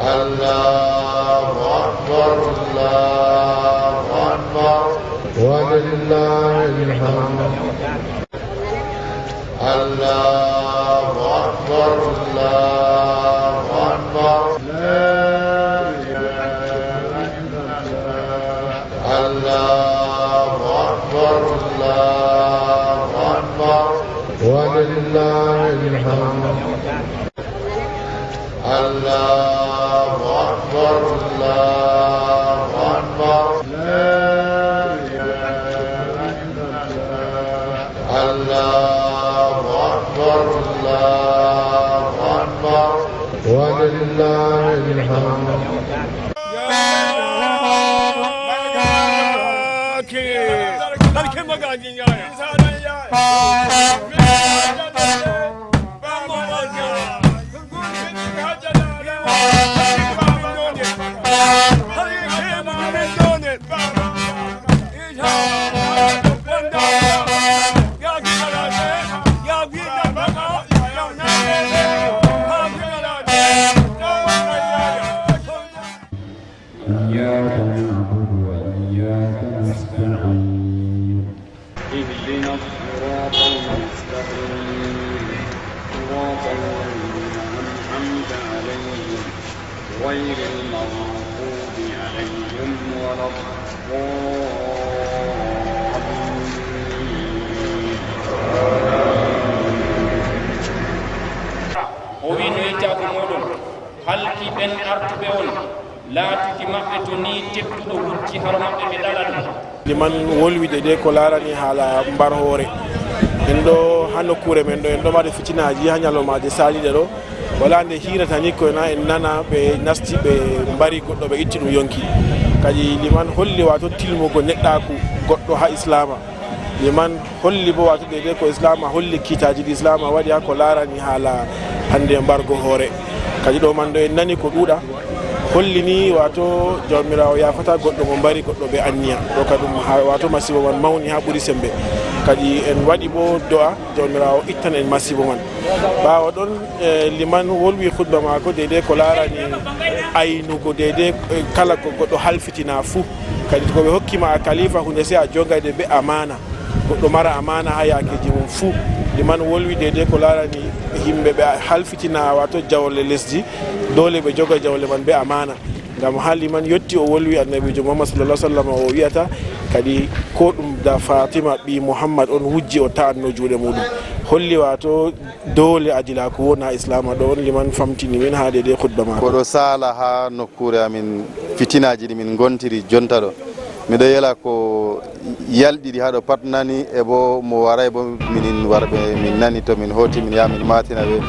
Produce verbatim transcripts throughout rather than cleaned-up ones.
الله أكبر، الله أكبر، ولله الحمد. الله أكبر، الله أكبر، لا إله إلا الله. الله أكبر، الله أكبر، ولله الحمد. الله أكبر، الله أكبر، لا إله إلا الله. الله أكبر، الله أكبر، ولله الحمد. Sarkin magaji yaya. إياك نعبد وإياك نستعين. اهدنا الصراط المستقيم. صراط الذين أنعمت عليهم غير المغضوب عليهم ولا الضالين. O wi no yeccaaku mooɗon, halki ɓen artuɓe on. Laatuki maɓɓe to nii tedduɗo wujji haro maɓɓe ɓe ɗala ɗum. Liman wolwi deydey ko laarani haala mbar hoore. En ɗo haa nokkuure men ɗo, en ɗo mari fitinaaji haa ñalawmaaje saaliiɗe ɗo. Walaa nde hiirata ni ko na en nana ɓe nasti ɓe mbari goɗɗo ɓe itti ɗum yonki. Kadi liman holli waato tilmugo neɗɗaaku goɗɗo haa Islaama. Liman holli bo waato deydey ko Islaama holli kiitaaji ɗi Islaama waɗi haa ko laarani haala hannde mbargo hoore. Kadi ɗo man ɗo en nani ko ɗuuɗa. Holli ni waato Jawmiraawo yaafata goɗɗo mo mbari goɗɗo be anniya. Ɗo ka ɗum ha-, waato masibo man mawni haa ɓuri sembe. Kadi en waɗi bo do'a Jawmiraawo ittan en masibo man. Ɓaawo ɗon, eh, liman wolwi khutba maako deydey ko laarani aynugo deydey, eh, kala ko goɗɗo halfitina fuu. Kadi ko ɓe hokki ma a kalifa hunde, sey a jogayde be amaana. Goɗɗo mara amaana haa yaakeeji mum fuu. Liman wolwi deydey ko laarani yimɓe ɓe halfitina, waato jawle lesdi, doole ɓe joga jawle man be amaana. Ngam haa liman yotti o wolwi Annabiijo Muhammad sallallahu alaihi wasallam o wi'ata, kadi ko ɗum da Fatima ɓii Muhammad on wujji o ta'anno juuɗe muuɗum. Holli waato doole adilaaku wona Islaama. Ɗo on liman famtini min haa deydey khutba maako. Ko ɗo saala haa nokkuure amin fitinaaji ɗi min ngontiri jonta ɗo. Miɗo yela ko yalɗi ɗi haa ɗo pat nani, e bo mo waray bo minin warɓe min nani to min hooti min yaha min maatina ɓe.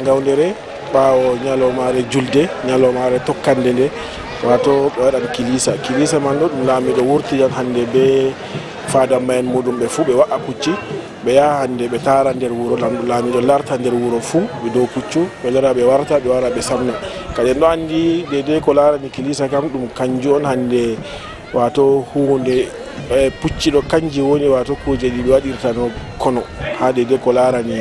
Yawndere, ɓaawo ñalawmaare julde, ñalawmaare tokkande nde, wato ɓe waɗan kilisa. Kilisa man ɗo, ɗum laamiiɗo wurtidan hannde be faadamma en muɗum ɓe fuu, ɓe wa'a pucci, ɓe yaha hannde ɓe taara nder wuro, lam-, laamiiɗo larta nder wuro fuu, ɓe dow puccu, ɓe lora, ɓe warta, ɓe wara, ɓe samna. Kadi en ɗo anndi deydey ko laarani kilisa kam, ɗum kanjum on hannde, wato huunde, e, pucci ɗo, kanji woni wato kuuje ɗi ɓe waɗirtano kono haa deydey ko laarani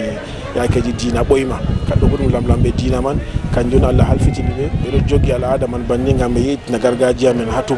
yaakeeji diina ɓoyma. Kaɗɗo ko ɗum lamlamɓe diina man, kanjum on Allah halfitini ɓe, ɓe ɗo jogi al'aada man banni ngam ɓe yeeɗitina gargajiya men haa tum.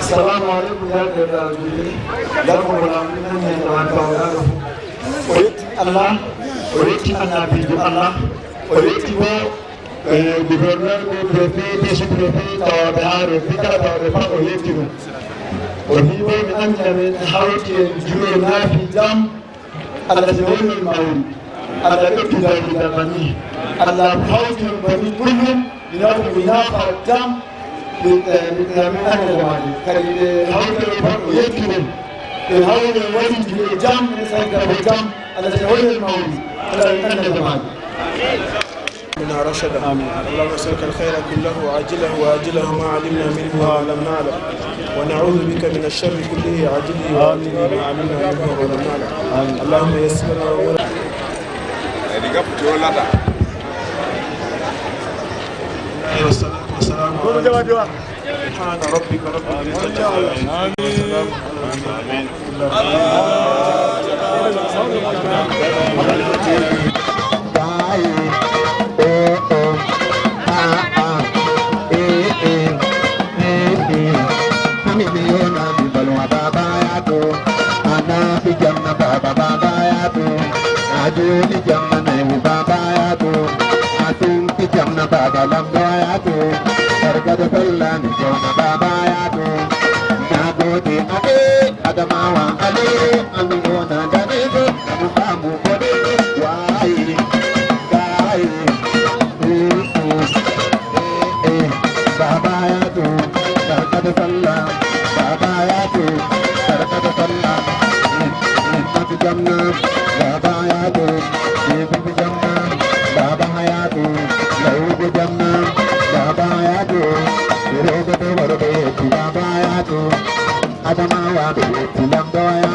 Assalamu aleykum, yalɓe Darajuuji. Yalɓe ko laamɗo nani heen ɗo, an tawa gaɗo fof. O yetti Allah, o yetti annabiijo Allah, o yetti bo e gouverneur, ɓe préfet, ɓe sous-préfet, tawaaɓe haa refi, kala tawaaɓe pat o yetti ɗum. O wii bo mi anndi amen hawti en juuɗe naafi jam, Allah si woni mawni, Allah ɓeddi dawdi dal bani, Allah hawti on bani kullum, mi nawta mi naafa jam, mi, eh, mi, eh, mi annda jamaani. Kadi ɓe hawti on pat o yetti ɗum. Ɓe hawti on waɗi juuɗe jam, ɓe sayda ko jam, Allah si woni mawni, Allah mi annda jamaani. لنا رشدا. آمين. اللهم نسألك الخير كله عاجله وآجله ما علمنا منه وما لم نعلم، ونعوذ بك من الشر كله عاجله وآجله ما علمنا منه وما لم نعلم. آمين. اللهم يسر لنا أمورنا. Eɗi gabbuti o lata. والصلاة والسلام على سبحان ربك رب العزة عما يصفون، وسلام على المرسلين. Baba Lamɗo a yaato, barka da sallah mi joona Baba yaato. Na gode ade Adamawa ale, an mi wona danejo, mu famu boɗejo, wayi, gayi, eh, eh, Baba yaato, barka da sallah, Baba yaato, barka da sallah, eh, eh, matu jamna, Baba yaato, eh, bibi jamna, Baba hayaato, lawugo jamna, Baba hayaato, rewɓe ɓe worɓe yetti Baba hayaato, Adamawa ɓe yetti Lamɗo hayaato.